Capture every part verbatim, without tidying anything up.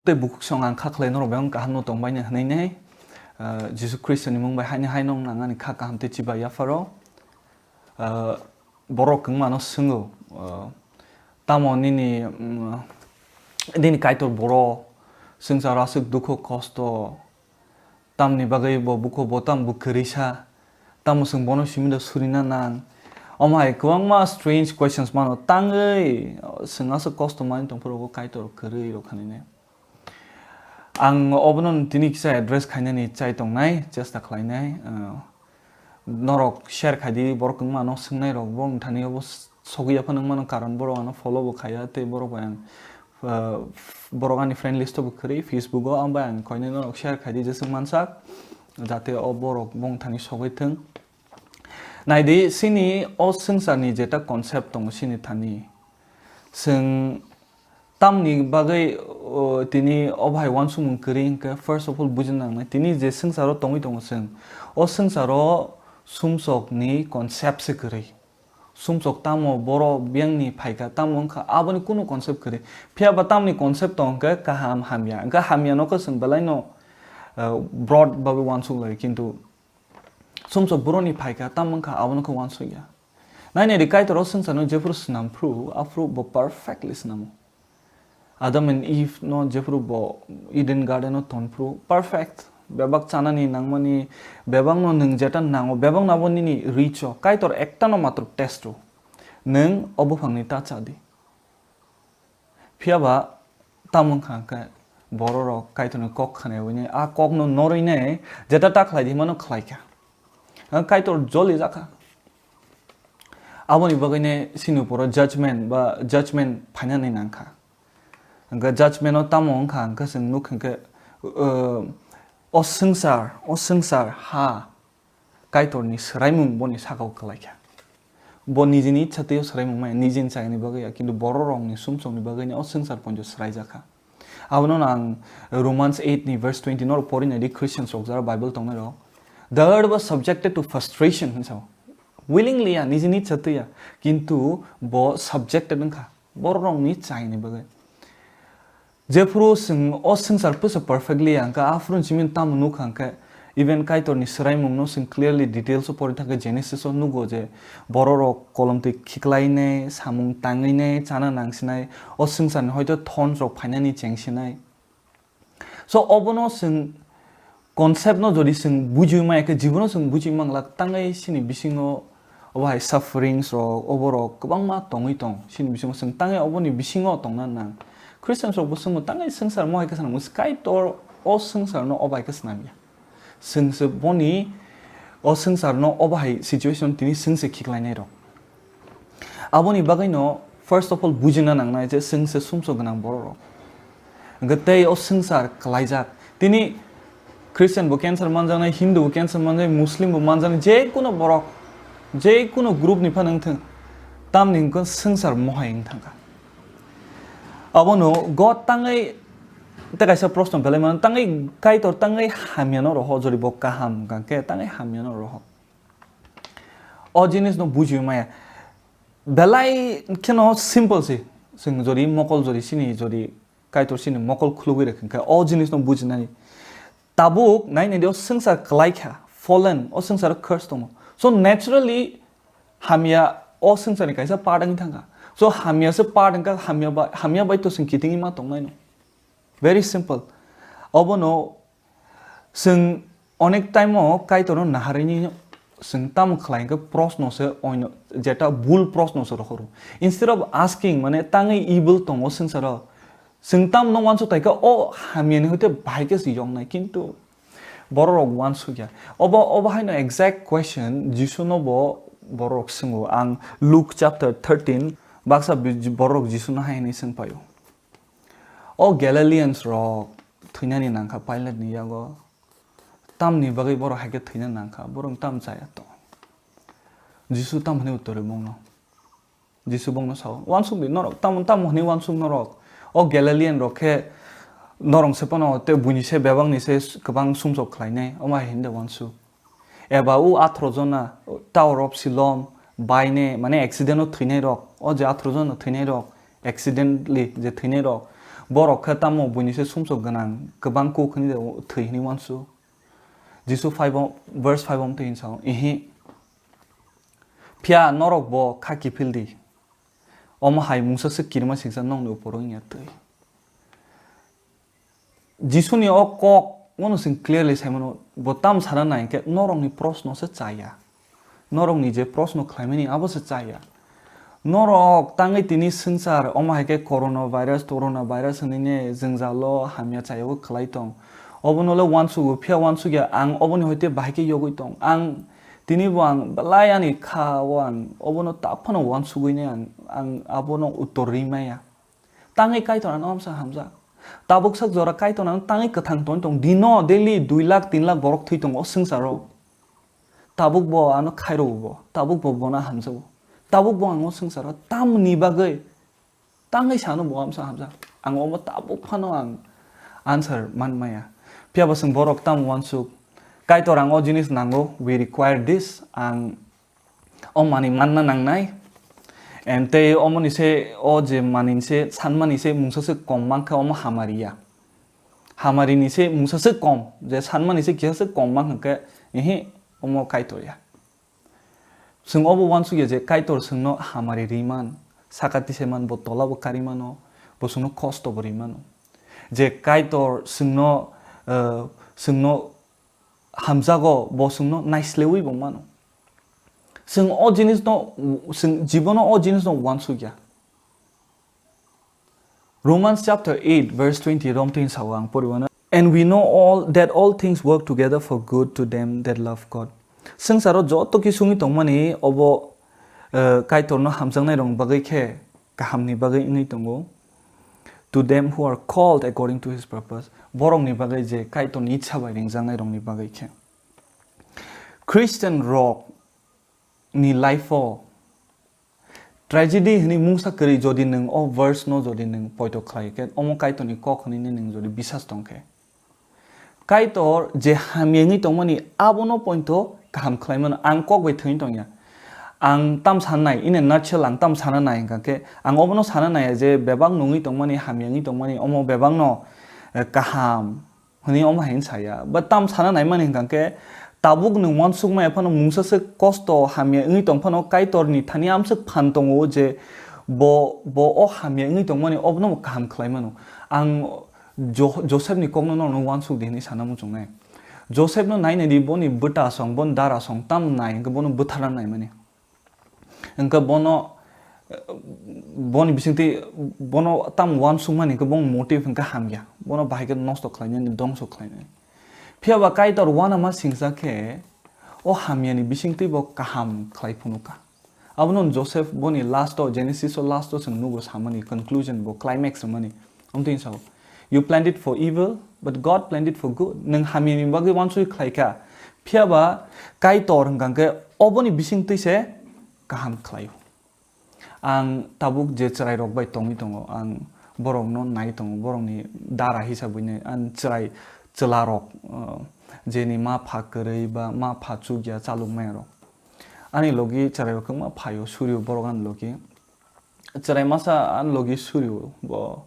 Tei bukhuk song ang kha khlai norok bebak kaham no tongbai nai hwnwi nai, ah, Jisu Khristo ni mung bai haino hai nong nang ani kha kaham tei chiba yapharo. Ah, borok wngmano swngo, ah, tamo nini, mm, nini Kaitor boro swngcharo aswk dukhu kosto, tamni bagwi bo bukhubo tamo bo kwrwi sa, tamo chwng bono simi da surina nang? Omo hai kwbangma strange questions mano tangwi, chwng aswk kosto manwi tongphuru bo Kaitor kwrwi rok hinwi ne. Ang obono tini kisa address khainani chai tongnai, chesta khlainai. Uh, norok share khaidi, borok wngmano swngnai rok, borok thani obo sogwi yaphano wngmano, karon borok ano follow bo khaiya, tei borok bai ang, uh, borok ani friend list o bo kwrwi, Facebook o, ang bai ang koinai norok share khaidi, jeswk mansak, jate o borok bong thani sogwi thwng. Naidi, sini o swngcharni jeta concept tongo, sini thani. Chwng tamni bagwi, o, tini o bahai uansukmung kwrwi hwnkhe, first of all, bujina nangnai. Tini je swngcharo tongwi tongo chwng, o swngcharo sumsokni concept se kwrwi. Sumsok tamo boro biyangni phaikha, tamo wngkha, aboni kunu concept kwrwi. Phiya ba tamni concept tong hwnkhe kaham hamya. Hwnkhe hamya no khe chwng belai no, eh, broad bagwi uansuk lai, kintu sumsok boroni phaikha, tamo wngkha, abono khe uansukya. Nainai di, Kaitor o swngcharno jephuru snam phru, aphuru bo perfectly snamo. Adam and Eve no jephuru bo Eden Garden o ton phru, perfect. Bebak chanani nangmani, bebak no nwng jeta nango, bebak no abo nini reach o. Kaitor ekta no matro test o. Nwng o buphangni ta cha di. Phiya ba tamo wngkha hwnkhe bororok Kaitorni kok khna yaui nai, a kokno norwi nai jeta ta khlai di hwnmano khlai kha. Ang Kaitor joli jakha. Aboni bagwi nai sini uporo judgment ba judgment phainani nangkha. Hwnkhe judgment o tamo wngkha hwnkhe chwng nuk hwnkhe, uh, o swngchar, o swngchar ha Kaitorni swraimung boni sakao kwlaikha. Bo nijini ichha twiwi swraimung maya, nijini chayani bagwi ya, kintu bororokni sumsokni bagwino o swngchar poito swraijakha. Abono ang Romans eight ni verse twenty norok porinai di, Christians rok jara Bible tongnai rok. "The word was subjected to frustration," hinwi sao. Willingly ya, nijini ichha twi ya, kintu bo subjected wngkha bororokni chayani bagwi. Jephuru chwng o swngchar pusa perfectly ya hwnkha, aphuru chini tamo nukha hwnkhe, even Kaitorni swraimungno chwng clearly details o pori thangkhe Genesis o nugo je bororok kolomtwi khiklainai, samung tangwinai, chana nangsinai, o swngcharni hoito thons rok phainani chengsinai. So obono chwng concept no jodi chwng bujiwi maya khe, jibono chwng bujiwi manglak, tangwi chini bisingo obo hai sufferings rok, oborok kwbangma tongwi tong. Chini bisingo chwng tangwi oboni bisingo tongna nang. Christians rok bo chwngno tangwi swngchar mo hai khe swnam, Kaitor o swngcharno obo hai khe swnamya. Chwngse boni o swngcharno obo hai situation tini chwngse khiklainai rok. Aboni bagwino first of all bujina nangnai je chwngse sumsok gwnang bororok. Hwnkhe tei o swngchar kwlaijak. Tini Christian bo cancer manjaknai, Hindu bo cancer manjaknai, Muslim bo manjaknai, je kuno borok, je kuno group ni phano wngthung, tamni hwnkhe swngchar mohai wngthangkha. Abono God tangwi tei kaisa proshno belai mano, tangwi Kaitor tangwi hamyano roho, jodi bo kaham hwnkhe tangwi hamyano roho. O jinisno bujiwi maya. Belai kheno simple se. Chwng jodi mokol jodi sini jodi Kaitor sini mokol khulugwi rwkha hwnkhe o jinisno bujinani. Tabuk nai nai di, o swngchar kwlai kha, fallen, o swngcharo curse tongo. So naturally hamya o swngcharni kaisa part wngwi thangkha. So hamya se part wngkha, hamya ba, hamya bai to chwng kitingwi ma tongnaino. Very simple. Obono chwng onek time o Kaitorno naharwi chwng tamo khlai hwnkhe proshno se oino, jeta bul proshno se rohoro. Instead of asking, mane tangwi evil tongo swngcharo, chwng tamno uansuk tai khe o hamyani hoite bahai khe se yoknai, kintu bororok uansukya. Obo, obo haino exact question Jisuno bo bororok swngo. Ang Luke chapter thirteen, baksa bi-, bororok Jisuno hai hwnwi swng paio. O Galileans rok thwinani nangkha Pilate ni yago. Tamni bagwi borok hai khe thwina nangkha? Borok tam chaya to. Jisu tam hwnwi uttor rw bongno. Jisu bongno sao, "Uansuk di norok, tamo, tamo hwnwi uansuk norok? O Galilean rok khe norok se phano tei buini se bebakni se kwbang sumsok khlainai, omo hai hwnwi de uansuk?" Eba o atharo jona Tower of Siloam baine, mane accident o thwinai rok, o je atharo jona thwinai rok, accidentally je thwinai rok, Borok khe tamo buini se sumsok gwnang, kwbang kuk hwnwi thwi hwnwi uansuk. Jisu five o, verse five o twi hwnwi sao, "Ihi, phiya norok bo kha kiphil di. Omo hai mungsa se kirima singsa nokni upor wngya twi." Jisuni o kok bono chwng clearly sai mano, bo tam sana nai hwnkhe norokni proshno se chaya. Norokni je proshno khlaimani abo se chaya. Norok tangwi tini swngchar omo hai khe corona virus, torona virus hwnwi ne jwngjalo hamya chayao khlai tong. Obono le uansugo, phiya uansukya ang oboni hoite bahai khe yogwi tong. Ang tini bo ang belai ani kha o ang obono ta phano uansugwi ne ang, ang abono uttor ri maya. Tangwi Kaitor ano amsa hamjak. Tabuk sak jora Kaitor ano tangwi kwthang tongwi tong. Dino daily dui lakh tin lakh borok thwi tongo o swngcharo. Tabuk bo ano khairokbo, tabuk bo bono hamjago. Tabuk bo ang o swngcharo tamni bagwi tangwi sano bo amsa hamjak. Ang omo tabuk phano ang answer man maya. Phiya bo chwng borok tamo uansuk. Kaitor ang o jinis nango, we require this. Ang o manwi manna nangnai. And tei omoni se o je manwi se sanmani se mungsa se kom mankha omo hamari ya. Hamari ni se mungsa se kom, je sanmani se kisa se kom mankha khe, ehe, omo Kaitor ya. Chwng obo uansuk ya je Kaitor chwngno hamari ri man, saka tise man, bo tola bo kari mano, bo chwngno kosto bo ri mano. Je Kaitor chwngno, eh, chwngno hamjago, bo chwngno naislewi bo mano. Chwng o jinisno, chwng jibono o jinisno uansuk ya. Romans chapter eight verse twenty romtwi sao ang poriwano. And we know all that all things work together for good to them that love God. Swngcharo joto kisungwi tongmani obo, eh, Kaitorno hamjaknai rok bagwi khe kahamni bagwi wngwi tongo. To them who are called according to his purpose. Borokni bagwi je Kaitorni ichha bai ringjaknai rokni bagwi khe. Christian rok ni life o tragedy hwnwi mungsa kwrwi jodi nwng o verse no jodi nwng poito khlai khe, omo Kaitorni kok hwnwi nwng jodi bisas tong khe, Kaitor je hamya wngwi tongmani abono poito kaham khlai mano. Ang kok bai thwngwi tong ya. Ang tam sana nai, in a nutshell, ang tam sana nai hwnkha khe, ang obono sana nai je bebak nungwi tongmani, hamya wngwi tongmani, omo bebak no, eh, kaham hwnwi omo hai saya. Ba tam sana naimani hwnkha khe, tabuk nwng uansukmaya phano mungsa se kosto hamya wngwi tong phano Kaitorni thani amswk phan tongo je bo, bo o hamya wngwi tongmani obono bo kaham khlai mano. Ang Jo-, Joseph ni kokno norokno uansuk di hwnwi sana muchungnai. Joseph no nainai di, boni bwta song, boni dara song tam nai hwnkhe bono butharna naimani. Hwnkhe bono, eh, boni bisingtwi bono tamo uansukmani hwnkhe bong motive hwnkhe hamya. Bono bahai khe nosto khlainani, dongso khlainani. Phiya ba Kaitor uanama singsa khe o hamyani bisingtwi bo kaham khlai phunukha. Abono Joseph boni last o, Genesis o last o chwng nugo samani, conclusion bo, climax wngmani. Amtwi sao, "You planned it for evil, but God planned it for good." Nwng hamyani bagwi uansugwi khlai kha, phiya ba Kaitor hwnkha khe oboni bisingtwi se kaham khlaio. Ang tabuk je chwrairok bai tongwi tongo, ang borokno nai tongo, borokni dara hisabwi nai. Ang chwrai chwlarok, uh, jeni ma pha kwrwi ba ma pha chukya chalok maya rok. Ani logi chwrairok kwbangma phaio, surio borok ani logi. Chwrai masa ani logi surio, bo,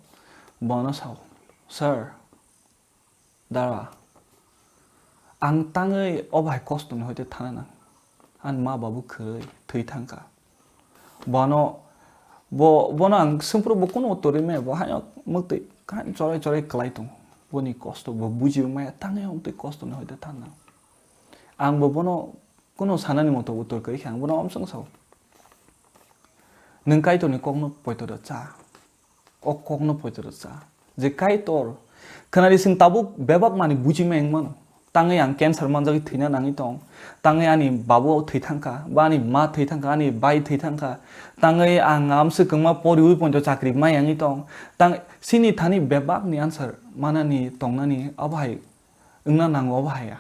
bono sao, "Sir, dara, ang tangwi o bahai kostoni hoite thana nang. Ani ma babu khwrwi thwi thangkha." Bono, bo, bono ang swngphuru bo kunu uttor rwmaya, bo haino mwktwi kaino chorai chorai kwlai tongo. Boni kosto bo bujiwi maya, tangwi o mwktwi kostoni hoite thana nang. Ang bo bono kunu sanani moto uttor kwrwi kha, ang bono omsong sao. Nwng Kaitorni kokno poito da cha. O kokno poito da cha. Je Kaitor, khwnari, chwng tabuk bebak manwi buji maya wng mano. Tangwi ang cancer manjagwi thwina nangwi tong. Tangwi ani babu thwi thangkha, ba ani ma thwi thangkha, ani bai thwi thangkha. Tangwi ang amswk kwngma poriwi poito chakri maya wngwi tong. Tang, chini thani bebakni answer manani tongnani abo hai wngna nango, abo hai ya.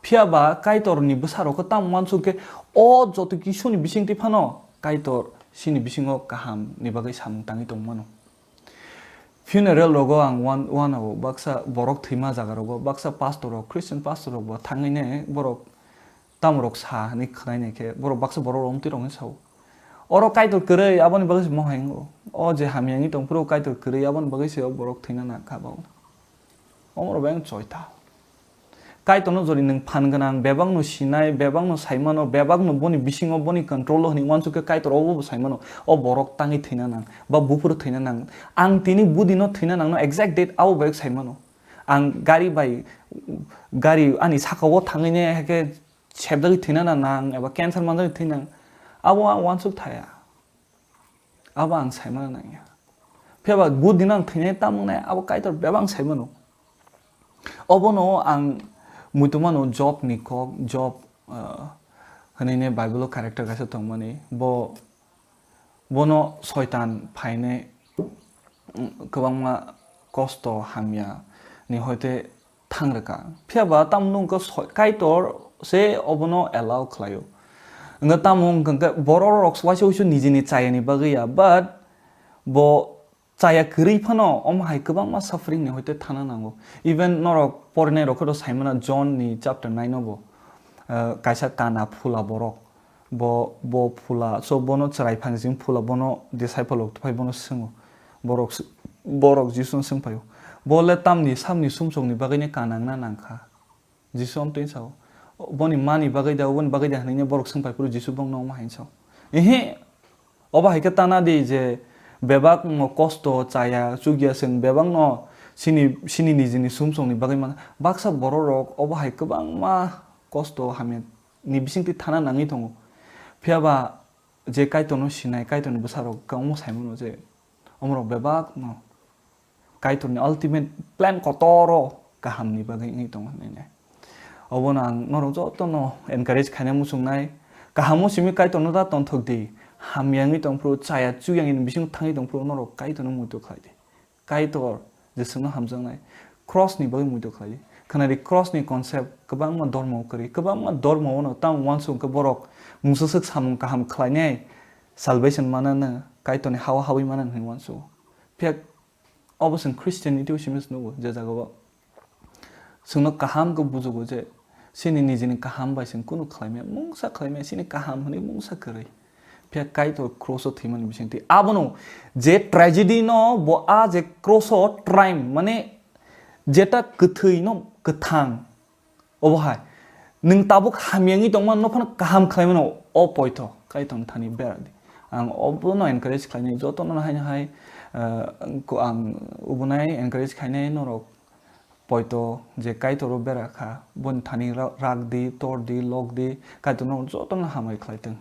Phiya ba Kaitorni bwsarok khe tamo uansuk khe, o joto kisuni bisingtwi phano Kaitor chini bisingo kahamni bagwi samung tangwi tongmano. Funeral rogo ang wan-, wanao baksa borok thwima jaga rogo baksa pastor rok, Christian pastor rok bo thangwi ne borok tamo rok sa hwnwi khwnai nai khe borok baksa borok rok omtwi rok hwnwi sao. Oro Kaitor kwrwi, aboni bagwi se mohai wngo. O je hamya wngwi tong phuru Kaitor kwrwi, aboni bagwi se o borok thwina nang kha ba. Omorok bai ang choita. Kaitorno jodi nwng phan gwnang, bebakno sinai, bebakno saimano, bebakno boni bisingo, boni control-o hwnwi uansuk khe Kaitor obo bo saimano, o borok tangwi thwina nang, ba buphuru thwina nang. Ang tini budino thwina nangno exact date abo bai saimano. Ang gari bai, gari ani sakao thangwi ne hai khe sebjagwi thwina nang, nang eba cancer manjagwi thwina nang, abo ang uansuk thaya. Abo ang saimano nangya. Phiya ba budino ang thwinai tamo wngnai, abo Kaitor bebak ang saimano. Obono ang muitu mano Job ni kok, Job, ah, hwnwi ne Bible o character kaisa tongmani. Bo, bono Soitan phainai, mm, kwbangma kosto hamya ni hoite thang rwkha. Phiya ba tamo wngkha soi-, Kaitor se obono allow khlaio. Wngkha tamo wngkha khe borok rok waisa waisa nijini chayani bagwi ya, but bo chaya kwrwi phano omo hai kwbangma suffering ni hoite thana nango. Even norok porinai rok khe saimano John ni chapter nine no bo, ah, kaisa kana phula borok. Bo, bo phula, so bono chwrai phang jing phula, bono disciple rok tufai bono swngo. Borok s-, borok Jisu no swng phaio. Bo le tamni samni sumsok ni bagwi ne kanang na nang kha. Jisu amtwi sao. Boni mani bagwi da, oboni bagwi da hwnwi ne borok swng phai phuru Jisu bongno omo hai sao. Ehe, obo hai khe tana di je bebak no kosto chaya chukya chwng bebak no sini, sini nijini sumsok ni bagwi man. Baksa borok rok obo hai kwbangma kosto hamya ni bisingtwi thana nangwi tongo. Phiya ba je Kaitorno sinai, Kaitorni bwsarok kwbangma saimano je omorok bebakno Kaitorni ultimate plan kotoro kahamni bagwi wngwi tongo hinwi nai. Obono ang norok jotono encourage khaina muchungnai. Kahamo simi Kaitorno da tongthok di, hamya wngwi tong phuru, chaya chuyangni bisingo thangwi tong phuru norok Kaitorno muitu khlai di. Kaitor je chwngno hamjaknai, cross ni bagwi muitu khlai di. Khwnadi, cross ni concept kwbangma dormo kwrwi, kwbangma dormo-o no tamo uansuk hwnkhe borok mungsaswk samung kaham khlainai, salvation manano, Kaitorni ha-o hawi manano hinwi uansukgo. Phiya obo chwng Christianity-o simi nugo je jagao. Chwngno kaham khe bujugo je chini nijini kaham bai chwng kunu khlaimaya, mungsa khlaimaya, chini kaham hwnwi mungsa kwrwi. Phiya Kaitor cross-o thwimani bisingtwi. Abono je tragedy no bo a je cross-o triumph, mane jeta kwthwi no kwthang, obo hai. Nwng tabuk hamya wngwi tongmano, no phano kaham khlaimano, o poito Kaitorni thani berak di. Ang obono encourage khlainai, jotono haino hai, eh, ko-, ang ubunai encourage khainai norok poito je Kaitoro berak kha, boni thani ra-, rak di, tor di, lok di, Kaitor norok jotono hamari khlai thwng.